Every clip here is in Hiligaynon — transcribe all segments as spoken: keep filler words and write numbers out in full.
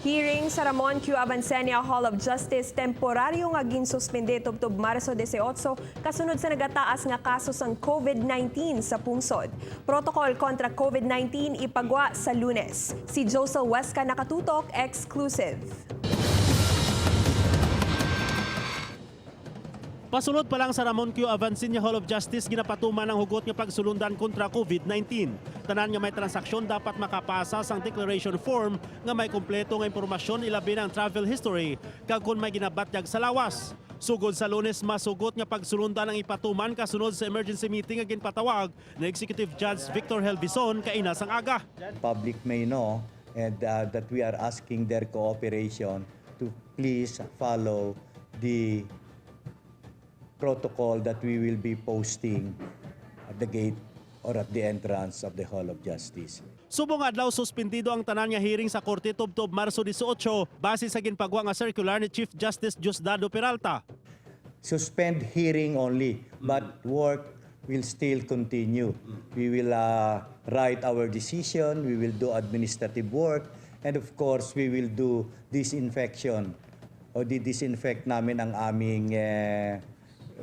Hearing sa Ramon Q. Avancenia Hall of Justice temporaryo nga ginsuspende tubtob Marso dieciocho kasunod sa nagataas nga kaso sang COVID nineteen sa pungsod. Protocol kontra COVID nineteen ipagwa sa Lunes. Si Josel Huesca nakatutok, exclusive. Pasulod pa lang sa Ramon Q. Avancenia Hall of Justice, ginapatuman ang hugot nga pagsulundan kontra COVID nineteen. Tanan nga may transaksyon dapat makapasa sang declaration form nga may kompleto nga impormasyon, ilabi na ang travel history kag kon may ginabatyag sa lawas. Sugod sa Lunes, mas hugot nga pagsulundan ang ipatuman kasunod sa emergency meeting nga ginpatawag ni Executive Judge Victor Helvison kaina sang aga. Public may know and uh, that we are asking their cooperation to please follow the protocol that we will be posting at the gate or at the entrance of the Hall of Justice. Subong adlaw, suspendido ang tanan nga hearing sa korte tubtob Marso dieciocho, base sa ginpagwa nga circular ni Chief Justice Diosdado Peralta. Suspend hearing only, but work will still continue. We will uh, write our decision, we will do administrative work, and of course, we will do disinfection o di-disinfect namin ang aming eh,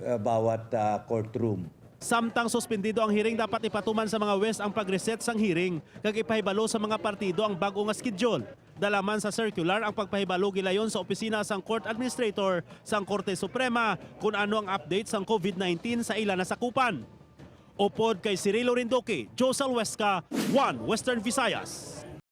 uh, bawat uh, courtroom. Samtang suspendido ang hearing, dapat ipatuman sa mga huwes ang pag-reset sang hearing kag ipahibalo sa mga partido ang bag-o nga schedule. Dala man sa circular ang pagpahibalo gilayon sa opisina sang Court Administrator sang Korte Suprema kon ano ang update sang COVID nineteen sa ila nasakupan. Upod kay Cirilo Rinduque, Josel Huesca, One Western Visayas.